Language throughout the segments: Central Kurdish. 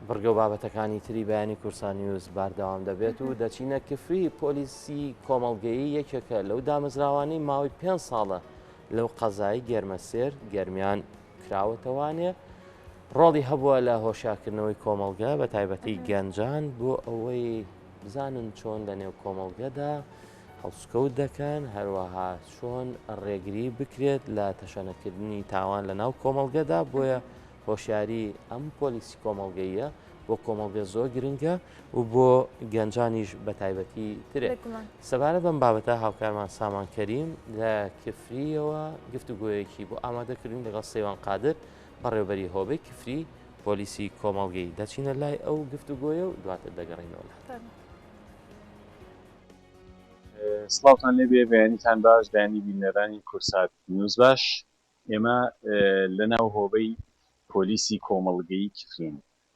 بڕگە و بابەتەکانی تری بەیانی کوردستان نیوز بەردەوام دەبێت و دەچینە کفری. پۆلیسی کۆمەڵگەیی یەکێکە لەو دامەزراوانەی ماوەی پێنج ساڵە لەو قەزای گەرمەسێر گەرمیان کراوەتەوانێ ڕۆڵی هەبووە لە هۆشیارکردنەوەی کۆمەڵگە بە تایبەتی گەنجان بۆ ئەوەی بزانن چۆن لە نێو کۆمەڵگەدا هەڵسکەوت دەکەن، هەروەها چۆن ڕێگری بکرێت لە تەشەنەکردنی تاوان لە ناو کۆمەڵگەدا. بۆیە هۆشیاری ئەم پۆلیسی کۆمەڵگەییە بۆ کۆمەڵگە زۆر گرنگە و بۆ گەنجانیش بە تایبەتی ترێ. سەبارەت بەم بابەتە هاوکارمان سامان کەریم لە کفریەوە گفتوگۆیەکی بۆ ئامادەکردین لەگەڵ سەیوان قادر بەڕێوبەری هۆبەی کفری پۆلیسی کۆمەڵگەی. دەچینە لای ئەو گفتوگۆیە و دواتر دەگەڕینەوە لات. سڵاوتان لێبێ، بەیانیتان باش، بەیانی بینەرانی کورسات نیوز باش. ئێمە لەناو هۆبەی پۆلیسی کۆمەڵگەیی کفرین.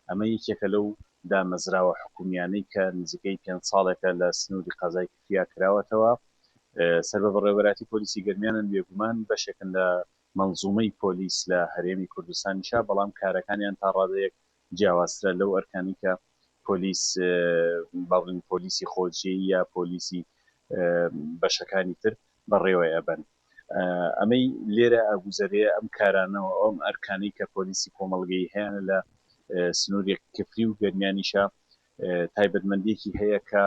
ئەمە یەکێکە لەو دامەزراوە حکومییانەی کە نزیکەی پێنج ساڵێکە لە سنووری قەزای کفریا کراوەتەوە. سەر بە بەڕێوەبەرایەتی پۆلیسی گەرمیانن، بێگومان بەشێکن لە مەنزومەی پۆلیس لە هەرێمی کوردستانیشا، بەڵام کارەکانیان تا ڕادەیەک جیاوازترە لەو ئەرکانەی کە پۆلیس با بڵێین پۆلیسی خۆجێی یا پۆلیسی بەشەکانی تر بەڕێوەی ئەبەن. ئەمەی لێرە ئەگوزەرێ ئەم کارانەوە ئەم ئەرکانەی کە پۆلیسی کۆمەڵگەی هەیانە لە سنووری کفری و گەرمیانیشا تایبەتمەندیەکی هەیە کە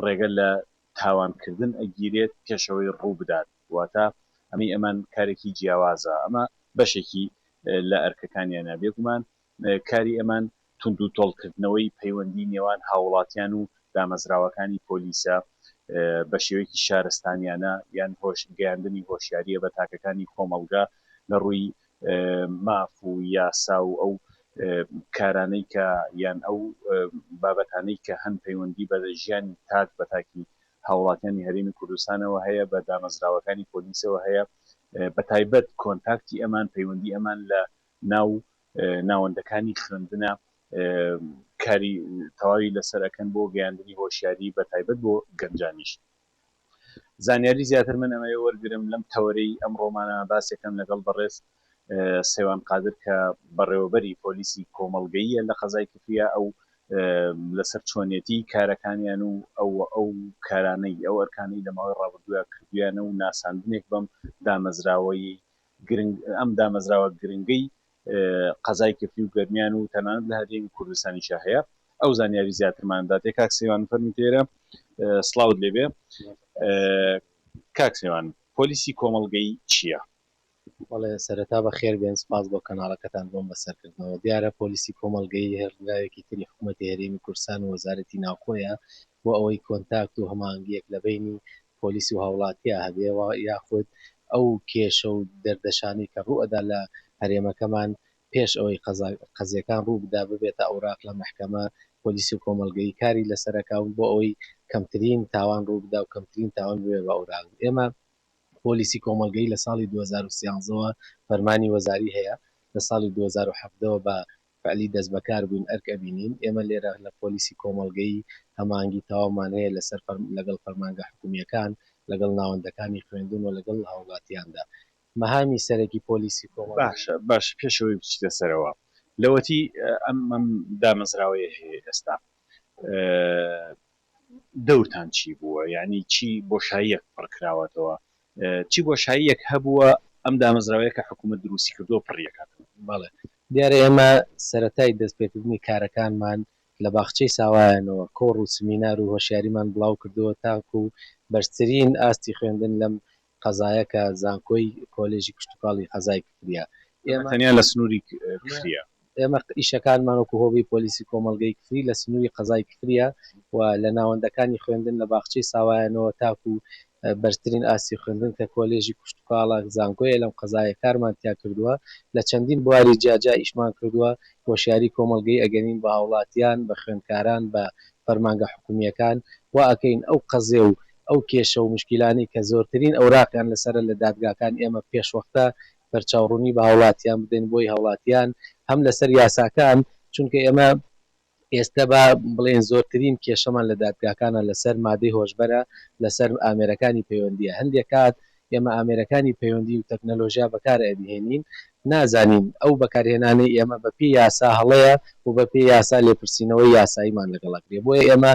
ڕێگە لە تاوانکردن ئەگیرێت پێشەوەی ڕوو بدات واتە ئەمەی ئەمان کارێکی جیاوازە ئەمە بەشێکی لە ئەرکەکانیانە بێگومان کاری ئەمان توندوتۆڵکردنەوەی پەیوەندی نێوان هاووڵاتیان و دامەزراوەکانی پۆلیسە بە شێوەیەکی شارستانیانە یان هۆش گەیاندنی هۆشیارییە بە تاکەکانی کۆمەڵگە لە ڕووی ماف و یاسا و ئەو کارانەی کە یان ئەو بابەتانەی کە هەن پەیوەندی بە ژیانی تاک بە تاکی هاوڵاتیانی هەرێمی کوردستانەوە هەیە، بە دامەزراوەکانی پۆلیسەوە هەیە، بە تایبەت کۆنتاکتی ئەمان پەیوەندی ئەمان لە ناو ناوەندەکانی خوێندنە کاری تەواوی لەسەر ئەکەن بۆ گەیاندنی هۆشیاری بە تایبەت بۆ گەنجانیش. زانیاری زیاتر من ئەمەوێ وەرگرم لەم تەوەرەی ئەمڕۆمانە باسێکەم لەگەڵ بەڕێز سەیوان قادر کە بەڕێوەبەری پۆلیسی کۆمەڵگەییە لە قەزای کفریە ئەو لەسەر چۆنیەتی کارەکانیان و ئەو ئەو کارانەی ئەو ئەرکانەی لە ماوەی ڕابردووە کردویانە و ناساندنێک بەم دامەزراوەی گرنگ ئەم دامەزراوە گرنگەی قەزای کفری و گەرمیان و تەنانەت لە هەرێمی کوردستانیشا هەیە ئەو زانیاری زیاترمان داتێ. کاک سەیوان فەرمووی تێرە سڵاوت لێبێ. کاک سەیوان پۆلیسی کۆمەڵگەی چییە؟ بەڵێ سەرەتا بەخێر بێن، سوپاس بۆ کەناڵەکەتان بۆم بەسەرکردنەوە. دیارە پۆلیسی کۆمەڵگەیی هێڵنراوێکی تری حکومەتی هەرێمی کوردستان و وەزارەتی ناوخۆیە بۆ ئەوەی کۆنتاکت و هەماهەنگییەک لە بەینی پۆلیس و هاوڵاتیا هەبێ و یاخود ئەو کێشە و دەردەشانەی کە ڕوو ئەدا لە هەرێمەکەمان پێش ئەوەی قەزا قەزیەکان ڕوو بدا ببێتە ئەوراق لە مەحکەمە پۆلیس و کۆمەڵگەیی کاری لەسەر ئەکا و بۆ ئەوەی کەمترین تاوان ڕوو بدا و کەمترین تاوان ببێ بە ئەوراق ئێمە پۆلیسی کۆمەڵگەیی لە ساڵی 2013 وە فەرمانی وەزاری هەیە لە ساڵی 2017 وە بە فعلی دەستبەکار بووین ئەرک ئەبینین ئێمە لێرە لە پۆلیسی کۆمەڵگەیی هەماهەنگی تەواومان هەیە لەسەر لەگەڵ فەرمانگە حکومییەکان لەگەڵ ناوەندەکانی خوێندن و لەگەڵ هاوڵاتیاندا مەهامی سەرەکی پۆلیسی کۆمەڵگەیی. باشە باشە پێش ئەوەی بچیتە سەرەوە لەوەتی ئەم ئەم دامەزراوەیە هەیە ئێستا دەورتان چی بووە؟ یانی چی بۆشاییەک پڕ کراوەتەوە؟ چی بۆشاییەک هەبووە ئەم دامەزراوەیە کە حکوومەت دروستی کردووە پڕی ئەکاتەوە؟ بەڵێ دیارە ئێمە سەرەتای دەستپێکردنی کارەکانمان لە باخچەی ساوایانەوە کۆڕ و سمینار و هۆشیاریمان بڵاو کردەوە تاکو بەرزترین ئاستی خوێندن لەم قەزایە کە زانکۆی کۆلێژی کشتوکاڵی قەزای کفریە. ئێمە تەنیا لە سنووری کفریە. ئێمە ئیشەکانمان وەکو هۆبەی پۆلیسی کۆمەڵگەی کفری لە سنووری قەزای کفریە و لە ناوەندەکانی خوێندن لە باخچەی ساوایانەوە تاکو بەرزترین ئاستی خوێندن کە کۆلێژی کوشتوکاڵە زانکۆیە لەم قەزایە کارمان تیا کردووە لە چەندین بواری جیاجیا ئیشمان کردووە هۆشیاری کۆمەڵگەی ئەگەنین بە هاوڵاتیان بە خوێندکاران بە فەرمانگە حکومییەکان وا ئەکەین ئەو قەزێ و ئەو کێشە و موشکیلانەی کە زۆرترین ئەوراقیان لەسەرە لە دادگاکان ئێمە پێشوەختە بەرچاوڕوونی بە هاوڵاتیان بدەین بۆی هاوڵاتیان هەم لەسەر یاساکان چونکە ئێمە ئێستە با بڵێین زۆرترین کێشەمان لە دادگاکانە لەسەر مادەی هۆشبەرە لەسەر ئامێرەکانی پەیوەندیە هەندێک کات ئێمە ئامێرەکانی پەیوەندی و تەکنەلۆژیا بەکار ئەبهێنین. نازانین ئەو بەکارهێنانەی ئێمە بە پێی یاسا هەڵەیە و بە پێی یاسا لێپرسینەوەی یاساییمان لەگەڵ ئەکرێ بۆیە ئێمە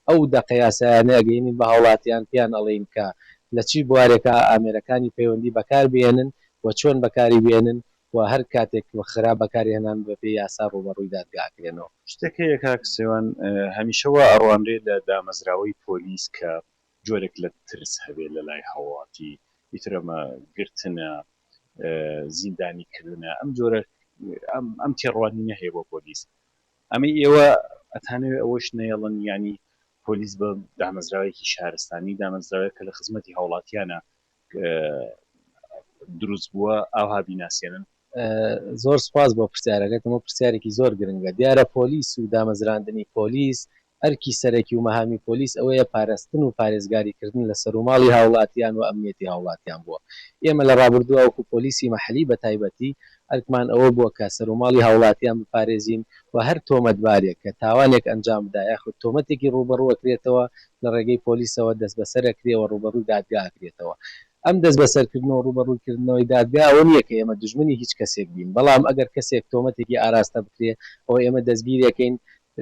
ئەو دەقە یاسایانە ئەگەینین بە هاوڵاتیان پێیان ئەڵێین کە لە چی بوارێکا ئامێرەکانی پەیوەندی بەکار بێنن و چۆن بەکاری بێنن و هەر کاتێک خراپ بەکاری هێنان بە پێی یاسا ڕووبەڕووی دادگا ئەکرێنەوە. شتێک هەیە کاک سەیوان هەمیشە وا ئەڕوانرێ لە دامەزراوەی پۆلیس کە جۆرێک لە ترس هەبێ لە لای هاوڵاتی ئیتر ئەمە گرتنە زیندانی کردنە ئەم جۆرە ئەم تێڕوانینە هەیە بۆ پۆلیس ئەمەی ئێوە ئەتانەوێ ئەوەش نەیەڵن یانی پۆلیس بە دامەزراوەیەکی شارستانی دامەزراوەیەک کە لە خزمەتی هاوڵاتیانە دروست بووە ئاوها بیناسێنن؟ زۆر سوپاس بۆ پرسیارەکەت، ئەمە پرسیارێکی زۆر گرنگە. دیارە پۆلیس و دامەزراندنی پۆلیس ئەرکی سەرەکی و مەهامی پۆلیس ئەوەیە پاراستن و پارێزگاری کردن لە سەروماڵی هاوڵاتیان و ئەمنیەتی هاوڵاتیان بووە. ئێمە لە ڕابردووە وەکو پۆلیسی مەحەلی بە تایبەتی ئەرکمان ئەوە بووە کە سەروماڵی هاوڵاتیان بپارێزین و هەر تۆمەتبارێک کە تاوانێک ئەنجام بدا یاخود تۆمەتێکی ڕووبەڕوو ئەکرێتەوە لە ڕێگەی پۆلیسەوە دەستبەسەر ئەکرێ و ڕووبەڕووی دادگا ئەکرێتەوە. ئەم دەستبەسەرکردن و ڕووبەڕووکردنەوەی دادگا ئەوە نییە کە ئێمە دوژمنی هیچ کەسێک بین، بەڵام ئەگەر کەسێک تۆمەتێکی ئاراستە بکرێ ئەوە ئێمە دەستگیرێکەین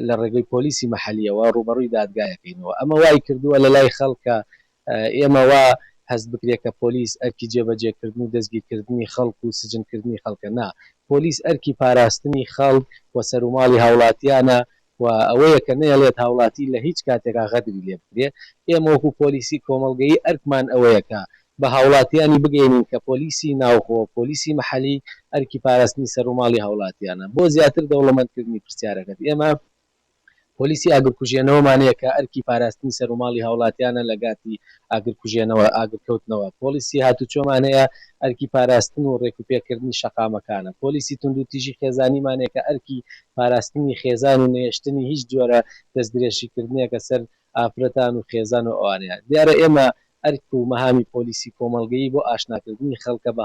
لە ڕێگەی پۆلیسی مەحەلییەوە ڕووبەڕووی دادگا ئەکەینەوە. ئەمە وای کردووە لە لای خەڵک کە ئێمە وا هەست بکرێ کە پۆلیس ئەرکی جێبەجێکردن و دەستگیرکردنی خەڵک و سجنکردنی خەڵکە. نا، پۆلیس ئەرکی پاراستنی خەڵک و سەروماڵی هاوڵاتیانە و ئەوەیە کە نەیەڵێت هاوڵاتی لە هیچ کاتێکا غەدری لێ بکرێ. ئێمە وەکو پۆلیسی کۆمەڵگەیی ئەرکمان ئەوەیە کە بە هاوڵاتیانی بگەینین کە پۆلیسی ناوخۆ، پۆلیسی مەحەلی ئەرکی پاراستنی سەروماڵی هاوڵاتیانە. بۆ زیاتر دەوڵەمەندکردنی پرسیارەکەت ئێمە پۆلیسی ئاگرکوژێنەوەمان هەیە کە ئەرکی پاراستنی سەروماڵی هاوڵاتیانە لە گاتی ئاگرکوژێنەوە، ئاگرکەوتنەوە. پۆلیسی هاتوچۆمان هەیە ئەرکی پاراستن و ڕێکوپێککردنی شەقامەکانە. پۆلیسی توندوتیژی خێزانیمان هەیە کە ئەرکی پاراستنی خێزان و نەهێشتنی هیچ جۆرە دەستدرێژیکردنێکە سەر ئافرەتان و خێزان و ئەوانەیە. دیارە ئێمە ئەرک و مەهامی پۆلیسی کۆمەڵگەیی بۆ ئاشناکردنی خەڵکە بە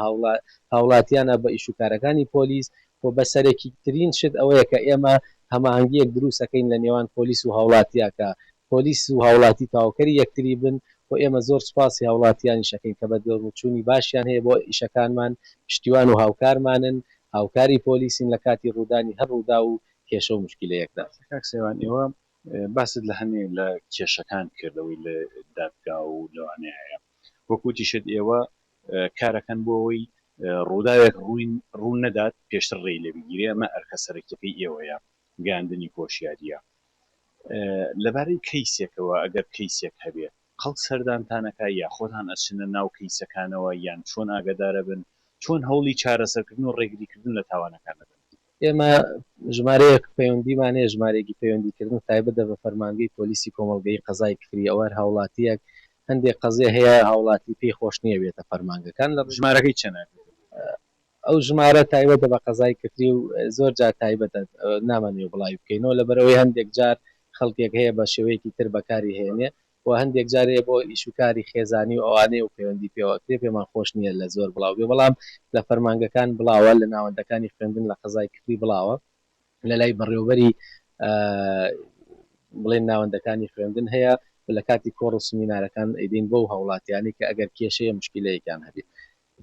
هاوڵاتیانە بە ئیشوکارەکانی پۆلیس و بە سەرەکیترین شت ئەوەیە کە ئێمە هەماهەنگییەک دروست ئەکەین لە نێوان پۆلیس و هاوڵاتیا کە پۆلیس و هاوڵاتی تەواوکەری یەکتری بن و ئێمە زۆر سوپاسی هاوڵاتیانیش ئەکەین کە بەدڵچوونی باشیان هەیە بۆ ئیشەکانمان پشتیوان و هاوکارمانن هاوکاری پۆلیسین لە کاتی ڕوودانی هەر ڕووداو و کێشە و موشکیلەیەکدا. کاک سەیوان ئێوە باست لە هەنێ لە کێشەکان کرد ئەوەی لە دادگا و لەوانەیە هەیە وەک وتیشت ئێوە کارەکەن بۆ ئەوەی ڕووداوێک ڕوو نەدات پێشتر ڕێی لێ بگیرێ ئەمە ئەرکە سەرەکیەکەی ئێوەیە گەیاندنی هۆشیاریە لەبارەی کەیسێکەوە ئەگەر کەیسێک هەبێ خەڵک سەردانتان ئەکا یا خۆتان ئەچنە ناو کەیسەکانەوە یان چۆن ئاگەدارەبن چۆن هەوڵی چارەسەرکردن و ڕێگریکردن لە تاوانەکان ئەدەن؟ ئێمە ژمارەیەک پەیوەندیمان هەیە، ژمارەیەکی پەیوەندیکردن تایبەتە بە فەرمانگەی پۆلیسی کۆمەڵگەیی قەزای کفری، ئەوە هەر هاوڵاتییەک هەندێک قەزیە هەیە هاوڵاتی پێی خۆش نییە بێتە فەرمانگەکان لە ژمارەکەی چەنە؟ ئەو ژمارە تایبەتە بە قەزای کفری و زۆر جار تایبەتە نامانەوێ بڵاوی بکەینەوە لەبەرئەوەی هەندێک جار خەڵکێک هەیە بە شێوەیەکی تر بەکاری هێنێ و هەندێک جار هەیە بۆ ئیش و کاری خێزانی و ئەوانەیە و پەیوەندی پێوە ئەکرێ پێمان خۆش نییە لە زۆر بڵاو بێ بەڵام لە فەرمانگەکان بڵاوە لە ناوەندەکانی خوێندن لە قەزای کفری بڵاوە لە لای بەڕێوەبەری بڵێن ناوەندەکانی خوێندن هەیە و لە کاتی کۆڕ و سمینارەکان ئەیدەین بەو هاوڵاتیانەی کە ئەگەر کێشەیە مشکیلەیەکیان هەبێ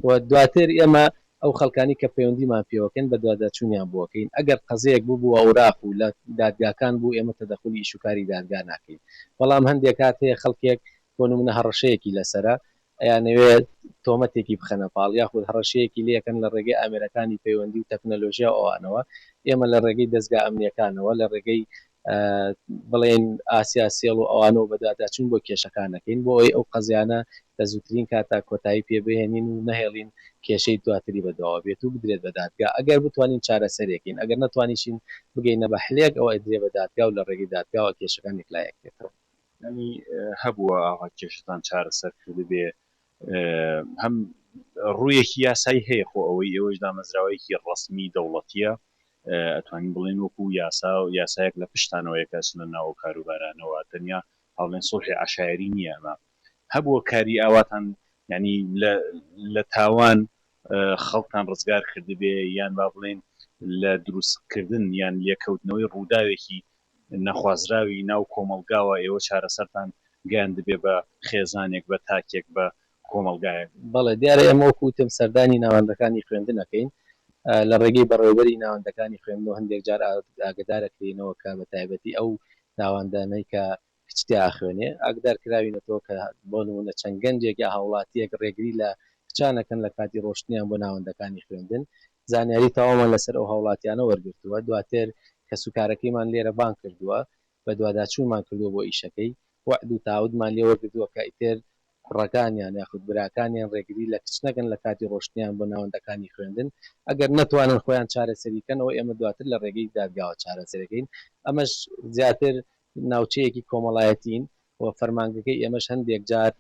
و دواتر ئێمە ئەو خەڵکانی کە پەیوەندیمان پێوەکەن بەدواداچوونیان بۆ ئەکەین، ئەگەر قەزیەک ببووە ئەوراق و لە دادگاکان بوو ئێمە تەدەخولی ئیش و کاری دادگا ناکەین، بەڵام هەندێک کات هەیە خەڵکێک بۆ نمونە هەڕەشەیەکی لەسەرە ئەیانەوێ تۆمەتێکی بخەنە پاڵ یاخود هەڕەشەیەکی لێکەن لە ڕێگەی ئامێرەکانی پەیوەندی و تەکنەلۆژیا و ئەوانەوە ئێمە لە ڕێگەی دەزگا ئەمنیەکانەوە لە ڕێگەی بڵێین ئاسیا سێڵ و ئەوانەوە بەدواداچوون بۆ کێشەکان ئەکەین بۆ ئەوەی ئەو قەزیانە لە زووترین کاتا کۆتایی پێ بهێنین و نەهێڵین کێشەی دواتری بەدواوە بێت و بدرێت بە دادگا ئەگەر بتوانین چارەسەرێکین ئەگەر نەتوانیشین بگەینە بە حلێک ئەوە ئەدرێ بە دادگا و لە ڕێگەی دادگاوە کێشەکان یەکلایی ئەکرێتەوە. یانی هەبووە ئاوا کێشەتان چارەسەر کردبێ هەم ڕوویەکی یاسایی هەیە خۆ ئەوەی ئێوەش دامەزراوەیەکی ڕەسمی دەوڵەتیە ئەتوانین بڵێن وەکو یاسا و یاسایەک لە پشتانەوەیە کە ئەچنە ناو ئەو کاروبارانەوە تەنیا هەڵێن سوڵحی عەشایەری نییە ئەمە هەبووە کاری ئاواتان یعنی لە لە تاوان خەڵکتان ڕزگار کردبێ یان با بڵێن لە دروستکردن یان لێکەوتنەوەی ڕووداوێکی نەخوازراوی ناو کۆمەڵگاوە ئێوە چارەسەرتان گەیاندبێ بە خێزانێک، بە تاکێک، بە کۆمەڵگایەک؟ بەڵێ دیارە ئێمە وەکو وتم سەردانی ناوەندەکانی خوێندن ئەکەین. لە ڕێگەی بەڕێوەبەری ناوەندەکانی خوێندنەوە هەندێک جار ئاگەدارەکرێینەوە کە بە تایبەتی ئەو ناوەندانەی کە کچ تیا ئەخوێنێ ئاگدار کراوینەتەوە کە بۆ نموونە چەند گەنجێک یا هاوڵاتییەک ڕێگری لە کچان ئەکەن لە کاتی ڕۆشتنیان بۆ ناوەندەکانی خوێندن. زانیاری تەواومان لەسەر ئەو هاوڵاتیانە وەرگرتووە. دواتر کەسوکارەکەیمان لێرە بانگ کردووە، بەدواداچوونمان کردووە بۆ ئیشەکەی، وەعد و تاعودمان لێ وەرگرتووە کە ئیتر کوڕەکانیان یاخود براکانیان ڕێگری لە کچ نەکەن لە کاتی ڕۆشتنیان بۆ ناوەندەکانی خوێندن، ئەگەر نەتوانن خۆیان چارەسەری کەن ئەوە ئێمە دواتر لە ڕێگەی دادگاوە چارەسەری ئەکەین. ئەمەش زیاتر ناوچەیەکی کۆمەڵایەتین و فەرمانگەکەی ئێمەش هەندێک جار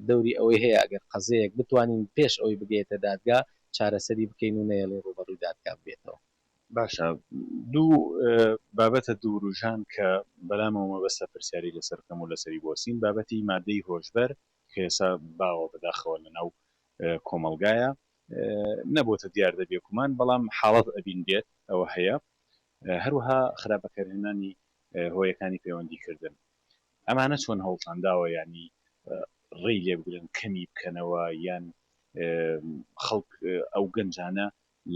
دەوری ئەوەی هەیە ئەگەر قەزێیەک بتوانین پێش ئەوەی بگەیەتە دادگا چارەسەری بکەین و نەیەڵین ڕووبەڕووی دادگا ببێتەوە. باشە دوو بابەتە دووروژان کە بەلامەوە مەبەستە پرسیاری لەسەر بکەم و لەسەری بوەستین، بابەتی مادەی هۆشبەر کە ئێستا باوە بەداخەوە لەناو کۆمەڵگایە نەبۆتە دیاردە بێگومان بەڵام حاڵەت ئەبینرێت ئەوە هەیە هەروەها خراپ بەکارهێنانی هۆیەکانی پەیوەندی کردن ئەمانە چۆن هەوڵتان داوە یانی ڕێی لێ بگرن کەمی بکەنەوە یان خەڵک ئەو گەنجانە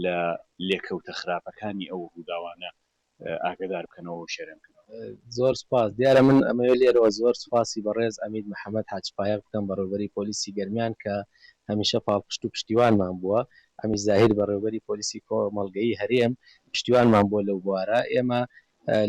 لە لێکەوتە خراپەکانی ئەو ڕووداوانە ئاگەدار بکەنەوە و شێرێن بکەنەوە. زۆر سوپاس. دیارە من ئەمەوێ لێرەوە زۆر سوپاسی بەڕێز عەمید محەمەد حاجی فایەق بکەم بەڕێوبەری پۆلیسی گەرمیان کە هەمیشە پاڵپشت و پشتیوانمان بووە. عەمید زاهیر بەڕێوبەری پۆلیسی کۆمەڵگەیی هەرێم پشتیوانمان بووە لەو بوارە. ئێمە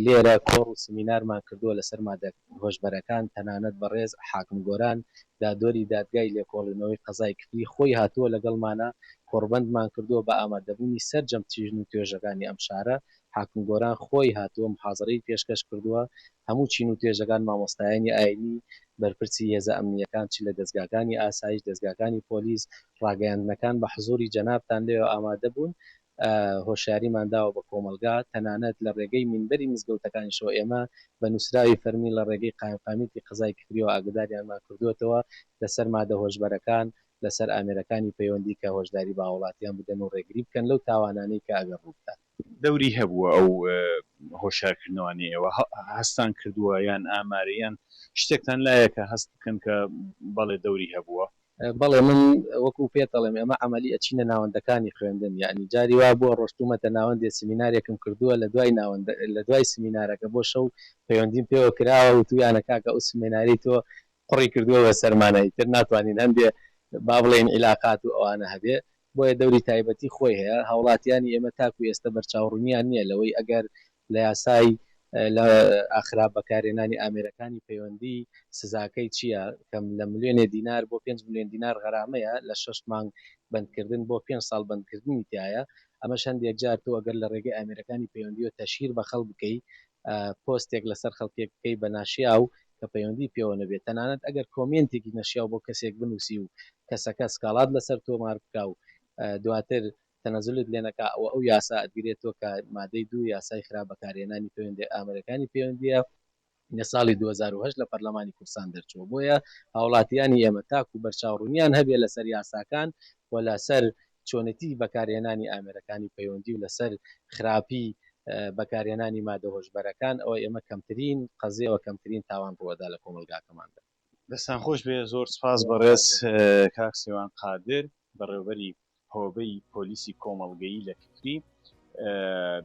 لێرە کۆڕ و سمینارمان کردووە لەسەر مادە هۆشبەرەکان، تەنانەت بەڕێز حاکم گۆران دادوەری دادگای لێکۆڵینەوەی قەزای کفری خۆی هاتووە لەگەڵمانا کۆڕبەندمان کردووە بە ئامادەبوونی سەرجەم چین و توێژەکانی ئەم شارە، حاکم گۆران خۆی هاتووە موحازەرەی پێشکەش کردووە، هەموو چین و توێژەکان مامۆستایانی ئاینی، بەرپرسی هێزە ئەمنییەکان چ لە دەزگاکانی ئاسایش، دەزگاکانی پۆلیس، ڕاگەیاندنەکان بە حزوری جەنابتان لەوێ ئامادەبوون، هۆشیاریمان داوە بە کۆمەڵگا، تەنانەت لە ڕێگەی مینبەری مزگەوتەکانیشەوە ئێمە بە نووسراوی فەرمی لە ڕێگەی قایمقامیەتی قەزای کفریەوە ئاگەداریانمان کردووەتەوە لەسەر مادە هۆشبەرەکان، لەسەر ئامێرەکانی پەیوەندی کە هۆشداری بە هاوڵاتیان بدەن و ڕێگری بکەن لەو تاوانانەی کە ئەگەر ڕووبدات. دەوری هەبووە ئەو هۆشیارکردنەوانەی ئێوە هەستان کردووە یان ئامارێ یان شتێکتان لایە کە هەست بکەن کە بەڵێ دەوری هەبووە؟ بەڵێ من وەکو پێت ئەڵێم ئێمە عەمەلی ئەچینە ناوەندەکانی خوێندن یەعنی جاری وا بووە ڕۆشتوومەتە ناوەندێ سمینارێکم کردووە لە دوای ناوەند لە دوای سمینارەکە بۆ شەو پەیوەندیم پێوە کراوە وتوویانە کاکە ئەو سمێنارەی تۆ قوڕی کردووە بە سەرمانا ئیتر ناتوانین هەندێ با بڵێین عیلاقات و ئەوانە هەبێ بۆیە دەوری تایبەتی خۆی هەیە هاوڵاتیانی ئێمە تاکو ئێستە بەرچاوڕوونیان نییە لەوەی ئەگەر لە یاسای لە خراپ بەکارهێنانی ئامێرەکانی پەیوەندی سزاکەی چییە کە لە ملیۆنێ دینار بۆ پێنج ملیۆن دینار غەرامەیە لە شەش مانگ بەندکردن بۆ پێنج ساڵ بەندکردنی تیایە ئەمەش هەندێک جار تۆ ئەگەر لە ڕێگەی ئامێرەکانی پەیوەندیەوە تەشهیر بە خەڵک بکەی پۆستێک لەسەر خەڵکێک بکەی بە ناشیاو کە پەیوەندی پێوە نەبێت تەنانەت ئەگەر کۆمێنتێکی نەشیاو بۆ کەسێک بنوسی و کەسەکە سکاڵات لەسەر تۆمار بکا و دواتر تەنەزولت لێ نەکا ئەوە ئەو یاسا ئەتگرێت تۆ کە مادەی دوو یاسای خراپ بەکارهێنانی پەیوەندی ئامێرەکانی پەیوەندیە لە ساڵی 2008 لە پەرلەمانی کوردستان دەرچووە بۆیە هاوڵاتیانی ئێمە تاکو بەرچاوڕوونیان هەبێ لەسەر یاساکان و لەسەر چۆنێتی بەکارهێنانی ئامێرەکانی پەیوەندی و لەسەر خراپی بەکارهێنانی مادە هۆشبەرەکان ئەوە ئێمە کەمترین قەزیە و کەمترین تاوان ڕووئەدا لە کۆمەڵگاکەماندا. دەستان خۆش بێ زۆر سپاس بەڕێز کاک سیوان قادر بەڕێوبەری هۆبەی پۆلیسی کۆمەڵگەیی لە کفری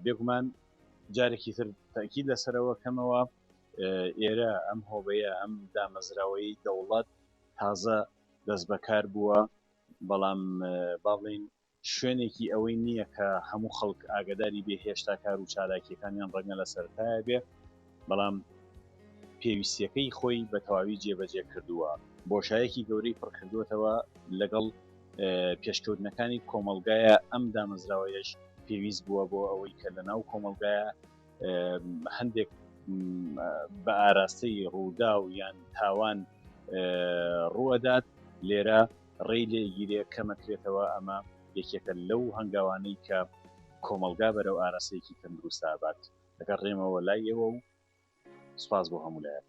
بێگومان جارێکی تر تەئکید لەسەرەوە کەمەوە ئێرە ئەم هۆبەیە ئەم دامەزراوەی دەوڵەت تازە دەستبەکار بووە بەڵام با بڵێین شوێنێکی ئەوەی نییە کە هەموو خەڵک ئاگداری بێ هێشتا کار و چالاکیەکانیان ڕەنگە لە سەرەتایە بێ بەڵام پێویستیەکەی خۆی بە تەواوی جێبەجێ کردووە بۆشایەکی گەورەی پڕکردووەتەوە لەگەڵ پێشکەوتنەکانی کۆمەڵگایە ئەم دامەزراوەیەش پێویست بووە بۆ ئەوەی کە لە ناو کۆمەڵگایە هەندێک بە ئاراستەی ڕوودا و یان تاوان ڕووەدات لێرە ڕێی لێگیرێ کەمەکرێتەوە ئەمە یەکێکە لەو هەنگاوانەی کە کۆمەڵگا بەرەو ئاراستەیەکی تەندروست ئابات دەگەڕێمەوە لای ئێوە و سوپاس بۆ هەموو لایەک.